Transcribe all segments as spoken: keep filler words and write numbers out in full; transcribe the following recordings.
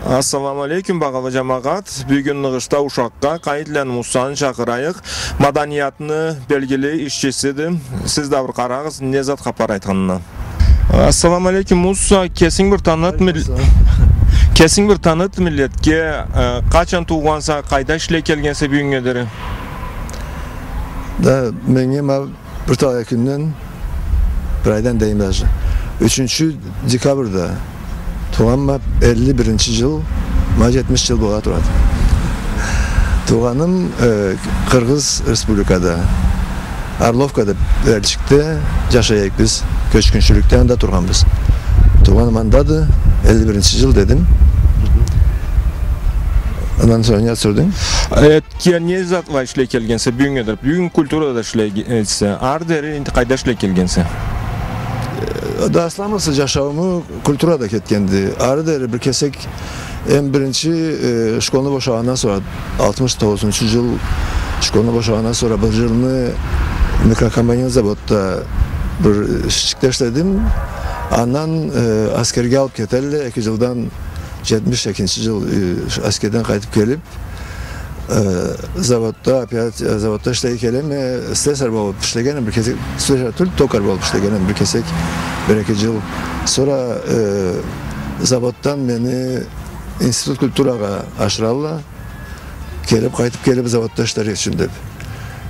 Ассаламу алейкум, багъалы джамагъат. Бюгюн ныгъышда ушакъгъа Къайытланы Мусаны чакъырайыкъ. Маданиятны белгили ишчисиди. Сиз да бир къарагъыз, не зат хапар айтханына. Ассаламу алейкум, Муса. Кесинг бир таныт мил-, кесинг бир таныт миллетге, э, къачан туугъанса, къайда ишлей келгенсе бюгюннге дери? Да, меннге ма бир талай кюнден, бир айдан дейим даже. Ючюнчю декабрда туугъанма, элли биринчи джыл, ма джетмиш джыл бола турады. Туугъаным, э, Къыргъыз Республикада, Орловкада, Элчикде джашай эдик биз. Кёчгюнчюлюкде анда тургъанбыз. Туугъаным андады, элли биринчи джыл дедим. Андан сора не сордунг? Э, Ке-, не зат бла ишлей келгенсе, бюгюннге дери, бюгюн культурада ишлейсе, ары дери энди къайда ишлей келгенсе? Э, да, асламысы джашаууму культурада кетгенди. Ары дери бир кесек, эм биринчи, э, школну бошагъандан сора, алтмыш тогъузунчу джыл школну бошагъандан сора бир джылны микрокомбайн заводда бир ишчикде ишледим. Андан, э, аскерге алып кетелле, эки джылдан, джетмиш экинчи джыл, э, аскерден къайтып келип, Э, заводда, опять, э, заводда ишлей келеме, э, слесарь болуп ишлегенме бир кесек, слесарь тюл, токарь болуп ишлегенме бир кесек, бир-эки джыл. Сора, э, заводдан мени институт культурагъа ашыралла, келип, къайтып келип, заводда ишлерге ючюн деп.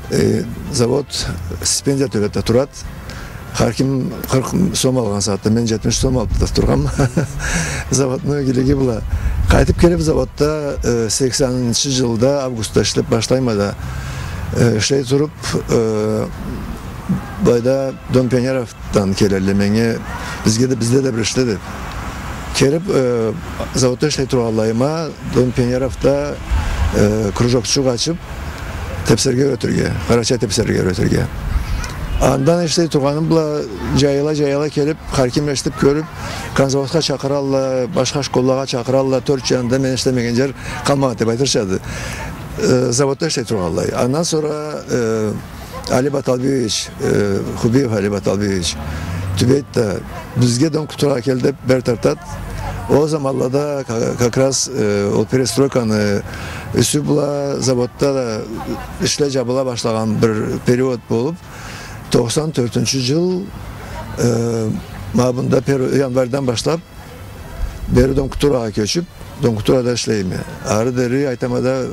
Э, завод стипендия тёлеп да турат. Хар ким къыркъ сом алгъан сагъатда, мен джетмиш сом алып да тургъанма. Заводну игилиги бла. Къайтып келип, заводда, э, сексенинчи джылда августда ишлеп башлайма да, э, ишлей туруп, э, былайда Дом пионеровдан келелле меннге, бизге да, бизде да бир ишле деп. Келип, э, заводда ишлей тургъанлайыма, Дом пионеровда, э, кружокчукъ ачып, тепсерге юретирге, къарачай тепсерге юретирге. Андан ишлей тургъаным бла джайыла-джайыла келип, хар ким эшитип кёрюп, конзаводха чакъыралла, башха школлагъа чакъыралла, тёрт джанында мен ишлемеген джер къалмагъан деп айтырчады. Э, заводда ишлей тургъанлай. Андан сора, э, Али Баталбиевич, э, Хубиев Али Баталбиевич, тюбейт да, бизге Дом культурагъа кел деп бери тартат. Ол заманлада ка-, как раз, э, ол перестройканы юсю бла заводда да ишле джабыла башлагъан бир период болуп, токъсан тёртюнчю джыл, э, ма бунда пер-, январьдан башлап, бери Дом культурагъа кёчюп, Дом культурада ишлейме. Ары дери айтама да,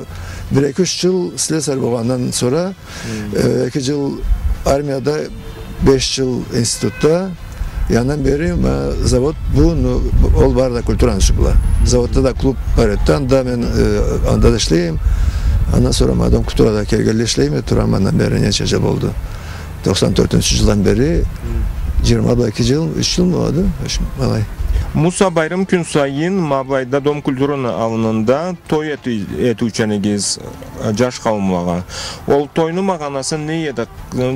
бир-эки-юч джыл слесарь болгъандан сора, э, эки джыл армияда, беш джыл институтда, андан бери ма завод бу, ну, ол бары да культураны юсю бла. Заводда да клуб бар эди, анда мен, э, анда да ишлейме. Андан сора ма Дом культурада келгенлей ишлейме турама, андан бери ненча джыл болду. Токъсан тёртюнчю джылдан бери джыйырма бла эки джыл, юч джыл болады, ш-, алай. Муса, байрам кюн сайын ма былайда Дом культураны аллында той эти-, этиучен эдигиз, э, джаш къауумлагъа. Ол тойну магъанасы не эди?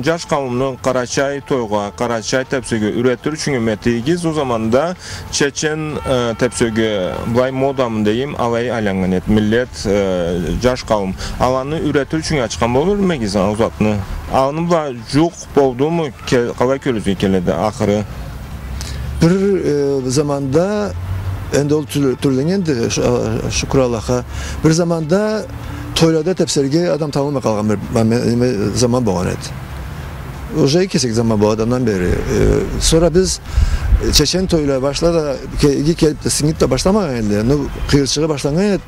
Джаш къауумну къарачай тойгъа, къарачай тепсеге юретир ючюн эте эдигиз, ол заманда чечен, э, тепсеге, былай модамы дейим, алай айланнган эди миллет, э, джаш къауум. Аланы юретир ючюн ачхан болур эдигиз ол затны? Аны бла джукъ болдуму, ке-, къалай кёлюгюзге келеди ахыры? Бир, э, заманда, энди ол тюр-, тюрленнгенди, ш-, а, шукур Аллахха. Бир заманда тойлада тепсерге адам табылмай къалгъан бир ма-, ме-, неме, заман болгъан эди. Уже кесек заман бу адамдан бери. Э, сора биз, э, чечен тойла башла да, ке-, иги келип да, сингип да башламагъан эдиле. Ну, къыйырчыгъы башланнган эди.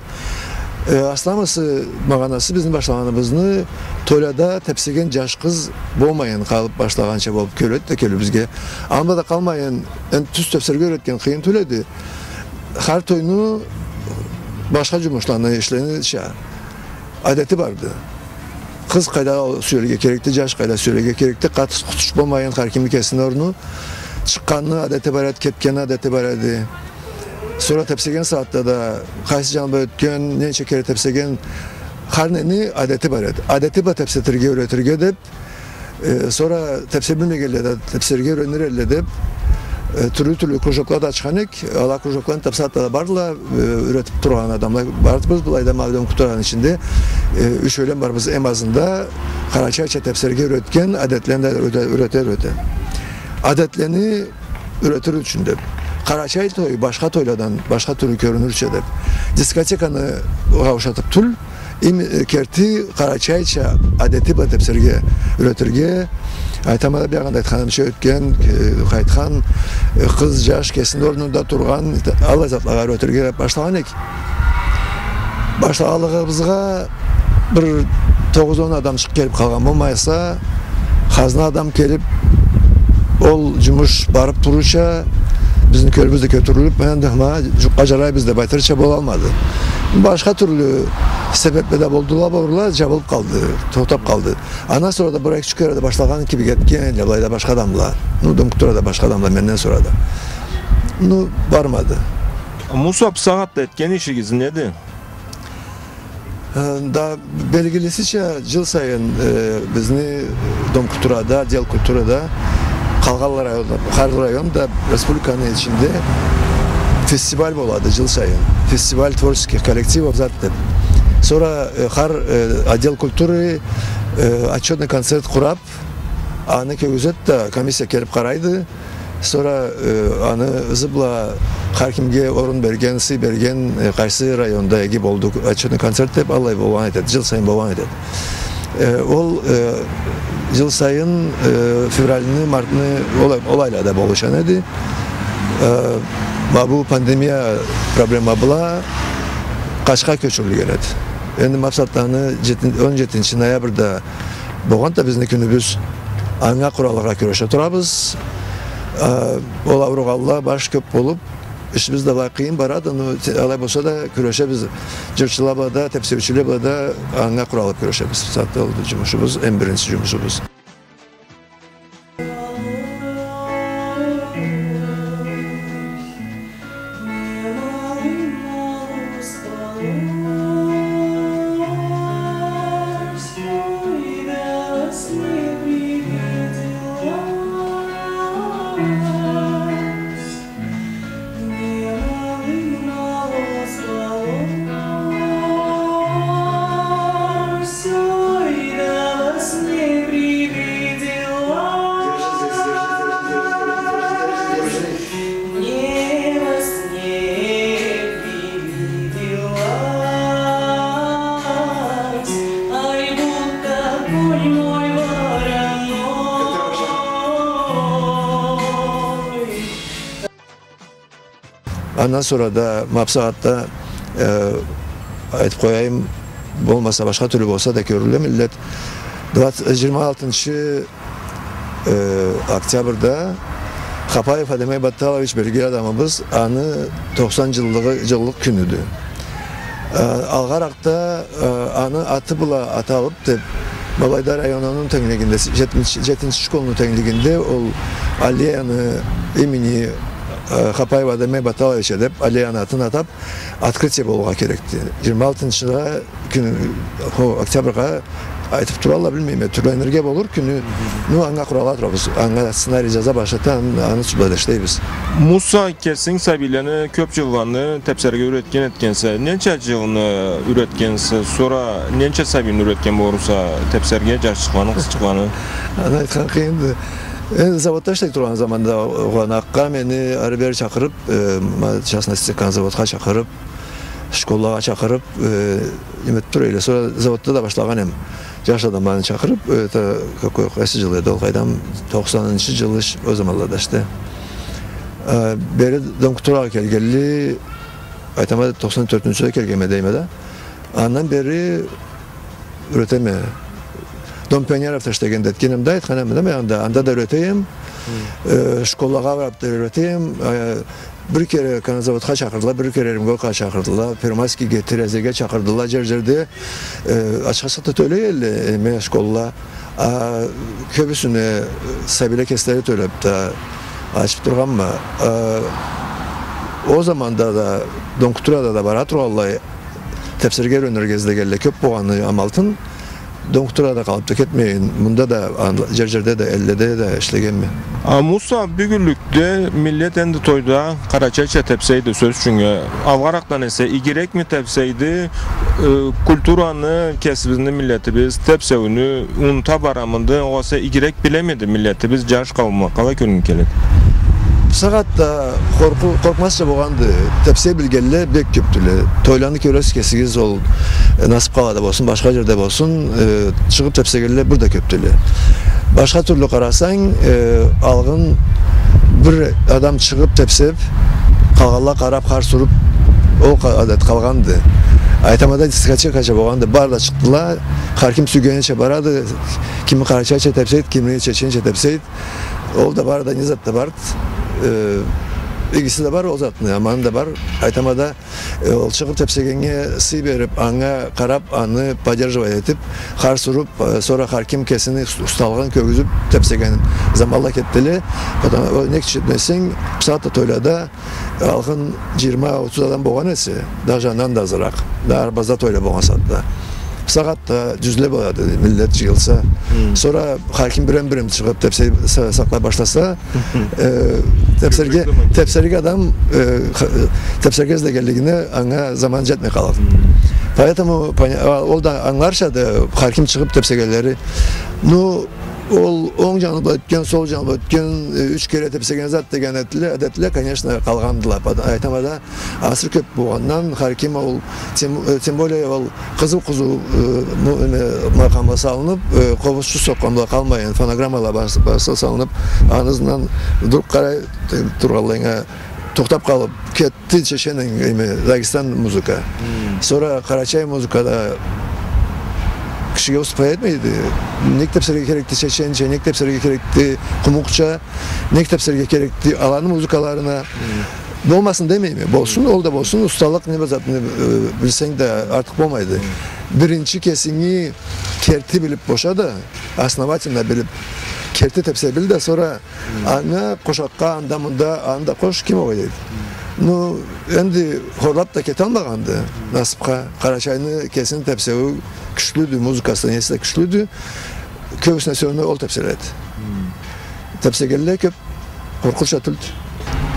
Э, асламысы, магъанасы бизни башлагъаныбызны тойлада тепсеген джаш къыз болмайын къалып башлагъанча болуп кёледи да кёлюбюзге. Анда да къалмайын, энди тюз тепсерге юретген къыйын тюл эди. Хар тойну башха джумушланы ишлерича адети барды. Къыз къайда сюелирге керекди, джаш къайда сюелирге керекди, къатыш-къутуш болмайын, хар кимни кесини орну. Чыкъгъанны адети бар эди, кетгенни адети бар эди. Сора тепсеген сагъатда да къайсы джаны бла ётген, ненча кере тепсеген, хар нени адети бар эди. Адети бла тепсетирге, юретирге деп, э, сора тепсе билмегенле да тепсерге юренир эдиле деп, э, тюрлю-тюрлю кружокла да ачхан эдик. Ала кружокланы тапсагъатда да бардыла, э, юретип тургъан адамла бардыбыз. Былайда ма Дом культураны ичинде, э, юч ёлен барбыз эм азында, къарачайча тепсерге юретген, адетлени да юрете, юрете, юрете. Адетлени юретир ючюн деп. Къарачай той башха тойладан башха тюрлю кёрюнюрча деп. Дискотеканы ушатып тюл, эм, э, керти къарачайча адети бла тепсерге, юретирге, айтама да, биягъында айтханымча, ётген, э, къайтхан, э, къыз, джаш, кесини орнунда тургъан, аллай затлагъа юретирге башлагъан эдик. Башлагъанлыгъыбызгъа бир тогъуз-он адам чыгъып келип къалгъан болмаса, хазна адам келип, ол джумуш барып турурча, бизни кёлюбюз да кётюрюлюп, энди ма джукъгъа джарайбыз деп айтырча болалмады. Башха тюрлю себепле да болдула, болурла, джабылып къалды, тохтап къалды. Андан сора да бир эки-юч кере да башлагъан кибик этген эдиле былайда башха адамла. Ну, Дом культурада башха адамла менден сора да. Ну, бармады. Муса, бусагъатда этген ишигиз неди? Э, да, белгилисича, джыл сайын, э, бизни Дом культурада, отдел культурада, къалгъан районда, хар районда, республиканы ичинде фестиваль болады джыл сайын. Фестиваль творческих коллективов зат деп. Сора, э, хар, э, отдел культуры, э, отчётный концерт къурап, аны кёргюзет да, комиссия келип къарайды. Сора, э, аны ызы бла хар кимге орун берген, сый берген, э, къайсы районда иги болду, отчётный концерт деп, аллай болгъан этеди, джыл сайын болгъан этеди. Э, ол, э, джыл сайын, э, февральны, мартны, ол, ол айлада болушхан эди. Э, ма бу пандемия проблема бла Къачха кёчюрюлген эди. Энди макъсат аны джетин-, он джетинчи ноябрда болгъан да бизни кюнюбюз, анга къуралыргъа кюреше турабыз. А, ол ауругъанла баш кёп болуп, ишибиз да былай къыйын барады, но те-, алай болса да кюрешебиз. Джырчыла бла да, тепсеучюле бла да анга къуралып кюрешебиз. Сагъатда ол джумушубуз, эм биринчи джумушубуз. Андан сора да ма бусагъатда, э, айтып къояйым, болмаса, башха тюрлю болса да кёрюле миллет. Двадцать, джыйырма алтынчы, э, октябрда Хапаев Адемей Батталович, белгили адамыбыз, аны тохсан джыллыгъы, джыллыкъ кюнюдю. Э, алгъаракъда, э, аны аты бла аталып деп, Бабайдар районуну тенглигинде, джетинчи, джетинчи школну тенглигинде ол аллеяны имени, э, Хапаева Адемей Баталовича деп, аллеяны атын атап, открытие болургъа керекди. Джыйырма алтынчыгъа кюн, хо, октябргъа айтып туралла, билмейме, тюрленирге болур кюню, ну, анга къурала турабыз, анга сценарий джаза башлады, ан-, аны юсю бла да ишлейбиз. Муса, кесинг сабийлени кёп джылланы тепсерге юретген этгенсе, ненча джылны юретгенсе, сора ненча сабийни юретген болурса тепсерге, джашчыкъланы, къызчыкъланы? Аны айтхан къыйынды. Энди заводда ишлей тургъан заманда, огъуна акъ, мени ары-бери чакъырып, э, ма-, частный стекан заводха чакъырып, школлагъа чакъырып, э, неме этип тура эдиле. Сора заводда да башлагъан эм. Джаш адамланы чакъырып, это, какой, къайсы джыл эди ол, къайдам, тохсанынчы джыл иш-, ол заманлада иште. Э, бери Дом культурагъа келгенли, айтама, тохсан тёртюнчюде келгенме дейме да. Андан бери юретеме. Дом пионеров да ишлегенде этген эм да, айтхан эм да, мен анда, анда да юрете эм. Хы. Э, школлагъа барып да юрете эм. Э, бир кере коннозаводха чакъырдыла, бир кере Ремгоркъгъа чакъырдыла, Первомайскийге, Терезеге чакъырдыла, джер-джерде, э, ачха сакъ да тёлей эдиле, э, неме, школла. А, кёбюсюне, э, сабийле кеслери тёлеп да ачып тургъанма. Э, ол заманда да Дом культурада да бара тургъанлай, тепсерге юренирге излегенле кёп болгъаны амалтын, Дом культурада къалып да кетмейин, мында да ан-, джер-джерде да, элледе да ишлегенме. А, Муса, бюгюнлюкде миллет энди тойда къарачайча тепсейди, сёз ючюн, э, алгъаракъдан эсе игирекми тепсейди, э, культураны, кесибизни, миллетибиз тепсеуню унута барамыды, огъесе игирек билемиди миллетибиз, джаш къаууму, къалай кёлюнг келеди? Бусагъатда къоркъу-, къоркъмазча болгъанды. Тепсей билгенле бек кёпдюле. Тойланы кёресиз кесигиз, ол, э, Насыб къалада болсун, башха джерде болсун, э, чыгъыб тепсегенле бир да кёпдюле. Башха тюрлю къарасанг, э, алгъын бир адам чыгъыб тепсеб, къалгъанла къараб, харс уруб, ол къа-, адет къалгъанды. Айтама да, дискотекача болгъанды, бары да чыкъдыла, хар ким сюйгенича барады, кими къарачайча тепсейди, кими чеченча тепсейди. Ол да барды, не зат да барды. Э, игиси да бар ол затны, аманы да бар. Айтама да, э, ол чыгъыб тепсегеннге сый бериб, анга къараб, аны поддерживать этиб, харс уруб, э, сора хар ким кесини ус-, усталыгъын кёргюзюб тепсеген заманла кетдиле. Потому, ол, нек десенг, бусагъатда тойлада алгъын джыйырма, отуз адам болгъан эсе, даже андан да азыракъ. Да арбазда тойла болгъан сагъатда. Бусагъатда джюзле болады, миллет джыйылса. Хы. Сора хар ким бирем-бирем чыгъыб, тепсей са-, сакълай башласа, э, тепсерге, тепсерге адам, э, х-, тепсерге излегенлигине анга заман джетмей къалады. Хы. Поэтому, поня-, а, ол да ангыларчады, хар ким чыгъыб тепсегенлери. Ну, ол онг джаны бла ётген, сол джаны бла ётген, э, юч кере тепсеген зат деген адетле, адетле, конечно, къалгъандыла. Пад-, айтама да, асыры кёб болгъандан, хар ким ол, тем, э, тем более ол къызыу-къызыу, э, ну, неме, макъамла салыныб, э, къобузчу сокъгъан бла къалмайын, фонограммала бас-, баса салыныб, аны ызындан вдруг къарай, э, тургъанлайынга тохтаб къалыб, кетди чечен, неме, Дагестан музыка. Хм. Сора къарачай музыкада кишиге успай этмейди. Нек тепсерге керекди чеченча, нек тепсерге керекди къумукъча, нек тепсерге керекди аланы музыкаларына. Хм. Болмасын демейме. Болсун, ол да болсун, усталыкъ не бир затны, э, билсенг да артыкъ болмайды. Хм. Биринчи кесинги керти билиб боша да, основательно билиб, керти тепсей бил да, сора анга къошакъгъа, анда-мында, аны да къош, ким огъай дейди. Ну, энди хорлаб да кеталмагъанды Насыбха. Къарачайны кесини тепсеую кючлюдю, музыкасы да, неси да кючлюдю. Кёбюсюне сёню ол тепселеди. Тепсегенле кёб, къоркъурча тюлдю.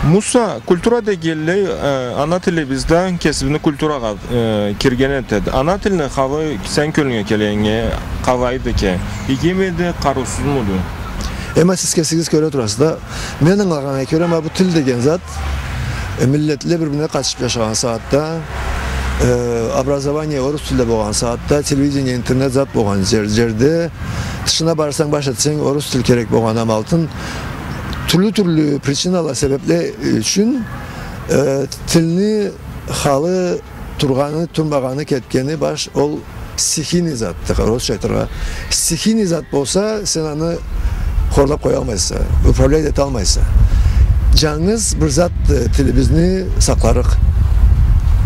Муса, культура дегенлей, э, ана тилибизде кесибизни культурагъа, э, кирген этеди. Ана тилни халы сен кёлюнге келгеннге къалайды экен? Игимиди, къарыусузмуду? Эм а сиз кесигиз кёре турасыз да, мен ангылагъаннга кёре, ма бу тил деген зат, э, миллетле бир-бирине къатышыб джашагъан сагъатда, э, образование орус тилде болгъан сагъатда, телевидение, интернет зат болгъан джер-, джерде, тышына барсанг, баш этсенг, орус тил керек болгъан амалтын, тюрлю-тюрлю причинала, себебле ючюн, э, тилни халы тургъаны, турмагъаны, кетгени баш ол стихийный затды, орусча айтыргъа. Стихийный зат болса, сен аны хорлаб къоялмайса, управлять эталмайса. Джангыз бир затды, э, тилибизни сакъларыкъ.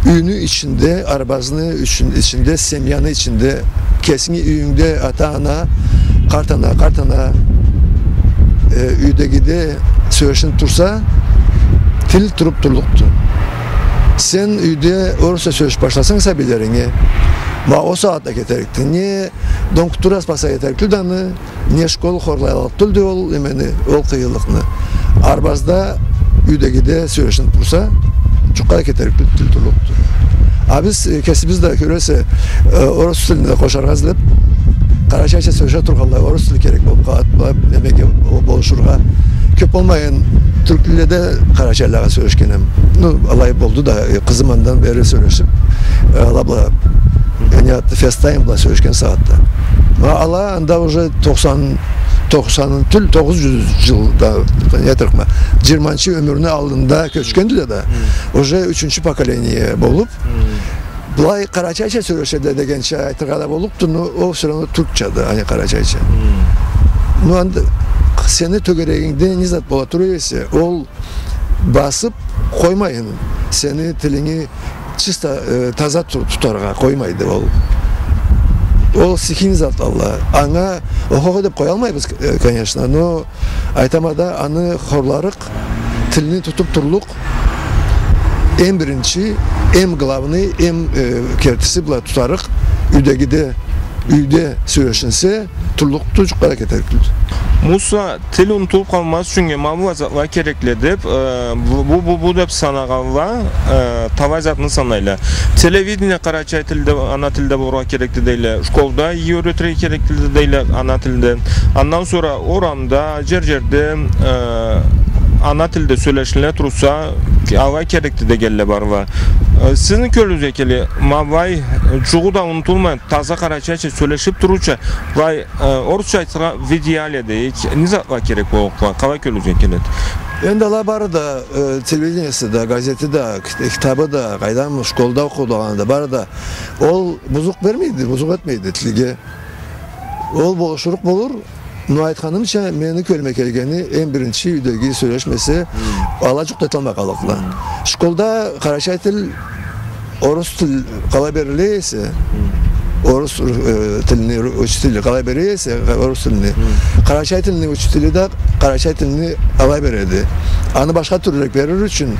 Юйню ичинде, арбазны ичин-, ичинде, семьяны ичинде, кесинги юйюнгде ата-ана, къарт ана, къарт ана, э, юйдегиде сёлешиниб турса, тил туруб турлукъду. Сен юйде орусча сёлешиб башласанг сабийлеринге, ма ол сагъатда кетерикди. Не дом культурасы баса кетерик тюлдю аны, не школ хорлайаллыкъ тюлдю ол, немени, ол къыйынлыкъны. Арбазда, юйдегиде сёлешиниб турса, джукъгъа да кетерик тюл-, тюл турлукъду. А биз, э, кесибиз да, кёресе, э, орус тилни да къошаргъа излеб, къарачайча сёлеше тургъанлай, орус тил керек болуб къалады, немеге, о, болушургъа. Кёб болмайын, тюрклюледе къарачайлагъа сёлешгенем. Ну, алай болду да, э, къызым андан бери сёлешиб, э, ала бла, э, не затды, FaceTime бла сёлешген сагъатда. Ма ала анда уже тохсан, тохсан тюл, тогъуз джюз джылда, не айтырыкъма, джыйырманчы ёмюрню аллында кёчгендиле да, уже ючюнчю поколение болуб, былай къарачайча сёлешеди дегенча айтыргъа да боллукъду, но ол всё равно тюркчады, а не къарачайча. Ну, анда сени тёгерегингде не зат бола тура эсе, ол басыб къоймайын, сени тилинги чисто, э, таза ту-, тутаргъа къоймайды ол. Ол стихийный зат, алай. Анга охо-хо деб къоялмайбыз, э, конечно, но айтама да, аны хорларыкъ, тилни тутуб турлукъ, эм биринчи, эм главный, эм, э, кертиси бла тутарыкъ, юйдегиде, юйде сёлешинсе, турлукъду, джукъгъа да кетерик тюлдю. Муса, тил унутулуб къалмаз ючюннге ма быллай затла керекли деб, э, бу, бу, бу, бу деб санагъанла, э, талай затны санайла. Телевидение къарачай тилде, ана тилде болургъа керекди дейле. Школда иги юретирге керекди дейле ана тилде. Андан сора орамда, джер-джерде, э, ана тилде сёлешиле турса, алай керекди дегенле барла. Э, сизни кёлюгюзге келе, ма былай, э, джугъу да унутулмай, таза къарачайча сёлешиб турурча, былай, э, орусча айтыргъа, в идеале дейик, не затла керек боллукъла, къалай кёлюгюзге келеди? Энди ала бары да, э, телевидениеси да, газети да, кит-, китабы да, къайдам, школда окъугъаны да, бары да. Ол бузукъ бермейди, бузукъ этмейди тилге. Ол болушурукъ болур, но айтханымча, мени кёлюме келгени, эм биринчи юйдеги сёлешмесе, ала джукъ да эталмай къаллыкъла. Школда къарачай тил, орус тил къалай бериле эсе, орус, э, тилни ру-, учители къалай бере эсе, э, орус тилни, къарачай тилни учители да къарачай тилни алай береди. Аны башха тюрлюрек берир ючюн,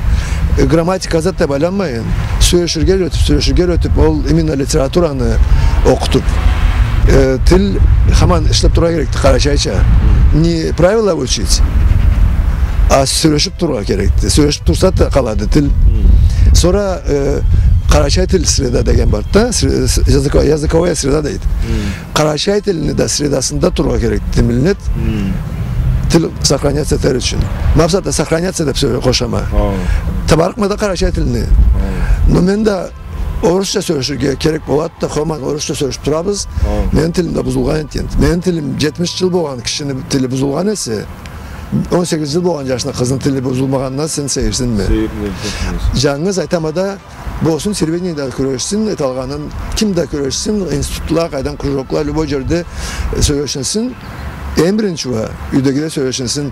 э, грамматика зат да байланмайын, сёлеширге юретиб, сёлеширге юретиб, ол именно литератураны окъутуб, э, тил хаман ишлеб тургъа керекди къарачайча. Не правила учить, а сёлешиб тургъа керекди. Сёлешиб турса да къалады тил. Сора, э, къарачай тил среда деген барды да, сре-, с-, языко-, языковая среда дейди. Къарачай тилни да средасында тургъа керекди миллет. Тил сохраняться этер ючюн. Макъсат да сохраняться деб сёле-, къошама. Табарыкъма да къарачай тилни. Но мен да орусча сёлеширге керек болады да, хаман орусча сёлешиб турабыз. Мени тилим да бузулгъан эди энди. Мени тилим джетмиш джыл болгъан кишини тили бузулгъан эсе, он сегиз джыл болгъан джашны, къызны тили бузулмагъанына сен сейирсинме. Сейирсинме. Джангыз айтама да, болсун, телевидениеде кюрешсин, эталгъанын, ким да кюрешсин, институтла, къайдам, кружокла, любой джерде, э, сёлешинсин. Эм биринчи уа, юйдегиле сёлешинсин.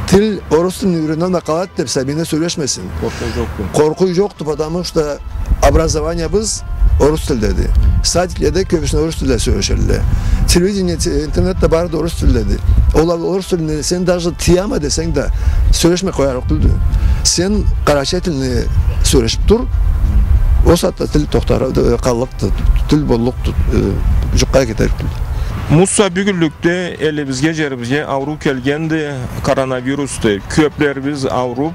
Тил, орус тилни юйренеме къалады деб, сабийине сёлешмесин. Къоркъуу джокъду. Къоркъуу джокъду, потому что образованиебиз орус тилдеди. Садикледе кёбюсюне орус тилде сёлешелле. Телевидение, те-, интернет да бары да орус тилдеди. Ол орус тилни сен даже тыяма десенг да, сёлешмей къоярыкъ тюлдю. Сен къарачай тилни сёлешиб тур, ол сагъатда тил тохтар, э, къаллыкъды, тил боллукъду, э, джукъгъа кетерик тюлдю. Мусса, бюгюнлюкде элибизге, джерибизге ауруу келгенди, коронавирусду. Кёблерибиз ауруб,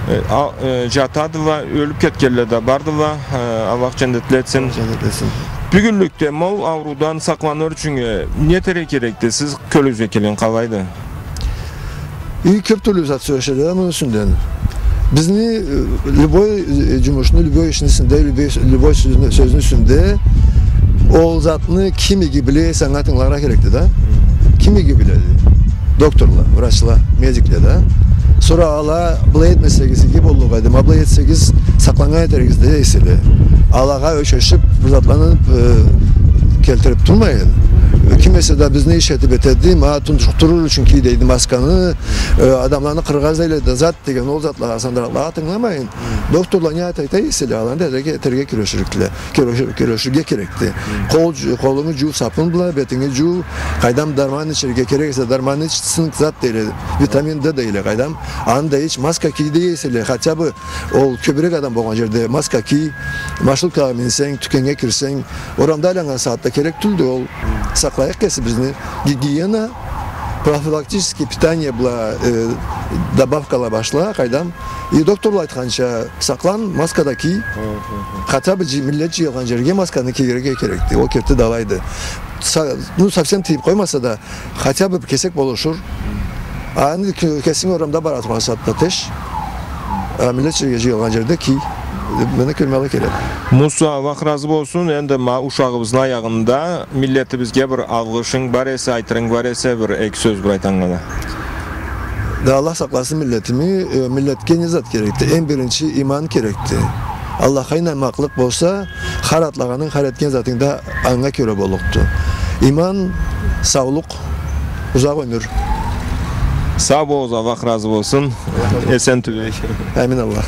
э, а-, э, джатадыла, ёлюб кетгенле да бардыла, э, Аллах джандетли этсин. Аллах джандетли этсин. Бюгюнлюкде ма ол ауруудан сакъланыр ючюн, э, не этерге керекди? Сиз кёлюгюзге келген къалайды? И кёб тюрлю зат сёлешелле да муну юсюнден. Бизни, э, любой, э, джумушну, любой ишни юсюнде, любой, любой сёзню, сёзню юсюнде ол затны ким иги биле эсе, анга тынгыларгъа керекди да. Ким иги биледи? Докторла, врачла, медикле да. Сора ала, былай этмесегиз иги боллукъ эди, ма былай этсегиз сакъланнган этеригиз дей эселе, алагъа ёчешиб, бир затланы, э, келтириб турмайын. Ким эсе да бизни иш этиб этеди, ма тунчукъ турур ючюн кий дейди масканы, э, адамланы къыргъа дейди да зат деген ол затлагъа, сандыракълагъа тынгыламайын. Докторла не айта эселе, аланы да этерге, этерге кюреширликле. Кюрешир-, кюреширге керекди. Къол джу-, къолунгу джуу сапун бла, бетинги джуу, къайдам, дарман ичерге керек эсе, дарман ич, цинк зат дейле, витамин Д дейле, къайдам. Аны да ич, маска кий дей эселе, хотя бы ол кёбюрек адам болгъан джерде маска кий, маршруткагъа минсенг, тюкеннге кирсенг, орамда айланнган сагъатда керек тюлдю ол. Сакълайыкъ кесибизни. Гигиена, профилактический питание бла, э, добавкала башла, къайдам. И докторла айтханча, сакълан, маска да кий. Хотя бы джы-, миллет джыйылгъан джерге масканы кийирге керекди. Ол керти да алайды. Са-, ну, совсем тыйыб къоймаса да, хотя бы кесек болушур. А энди ке-, кесинг орамда бара тургъан сагъатда теш. А миллет джыйылгъан джерде кий. Мени кёлюме алай келеди. Мусса, Аллах разы болсун. Энди ма ушагъыбызны аягъында миллетибизге бир алгъышынг бар эсе, айтырынг бар эсе, бир эки сёз бир айтаннга да. Да Аллах сакъласын миллетими, э, миллетге не зат керекди? Эм биринчи иман керекди. Аллахха ийнанмакълыкъ болса, хар атлагъанынг, хар этген затынг да анга кёре боллукъду. Иман, саулукъ, узакъ ёмюр. Сау болугъуз, Аллах разы болсун. Эсен тюбей. Амин, Аллах.